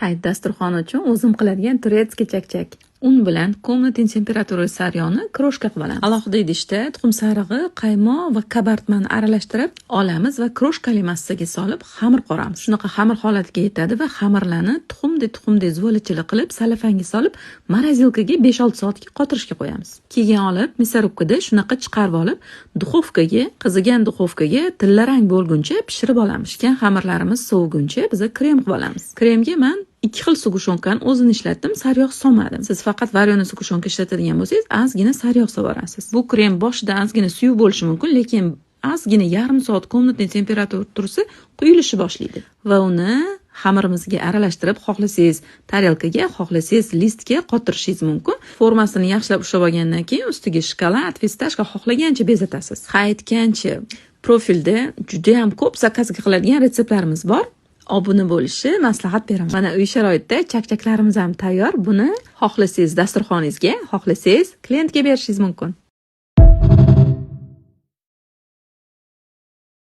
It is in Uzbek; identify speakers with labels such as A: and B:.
A: Hayit dasturxoni uchun o'zim qiladigan турецкий chakchak. Un bilan комнатный temperatura saryog'ni крошка qilib olamiz. Alohida idishda tuxum sarig'i, qaymoq va kabartmani aralashtirib olamiz va крошка li massaga solib xamir qoramiz. Shunaqa xamir holatiga yetadi va xamirlarni tuxumdek tuxumdek zuvalachilik qilib salafanga solib морозилка ga 5-6 soatga qotirishga qo'yamiz. Keyin olib мясорубка da shunaqa chiqarib olib duxovkaga, qizigan duxovkaga tillarang bo'lguncha pishirib olamiz. Pishgan xamirlarimiz soviguncha biza krem qilib olamiz. Kremga man ikki xil сгущёнка ni o'zini ishlatdim, sariyog' solmadim. Siz faqat варёный сгущёнка ishlatadigan bo'lsangiz, ozgina sariyog' solvorasiz. Bu krem boshida ozgina suyuq bo'lishi mumkin, lekin ozgina yarim soat комнатный temperatura tursa, quyilishni boshlaydi. Va uni xamirimizga aralashtirib, xohlasangiz tarelkaga, xohlasangiz listga qotirishingiz mumkin. Formasini yaxshilab ushlab olgandan keyin ustiga shokolad, фисташка xohlagancha bezatasiz. Ha, aytgancha, profilda juda ham ko'p заказ ga qiladigan retseptlarimiz bor. Obuna bo'lishni maslahat beraman. Mana, uy sharoitida chakchaklarimiz ham tayyor. Buni xohlasangiz dasturxoningizga, xohlasangiz klientga berishingiz mumkin.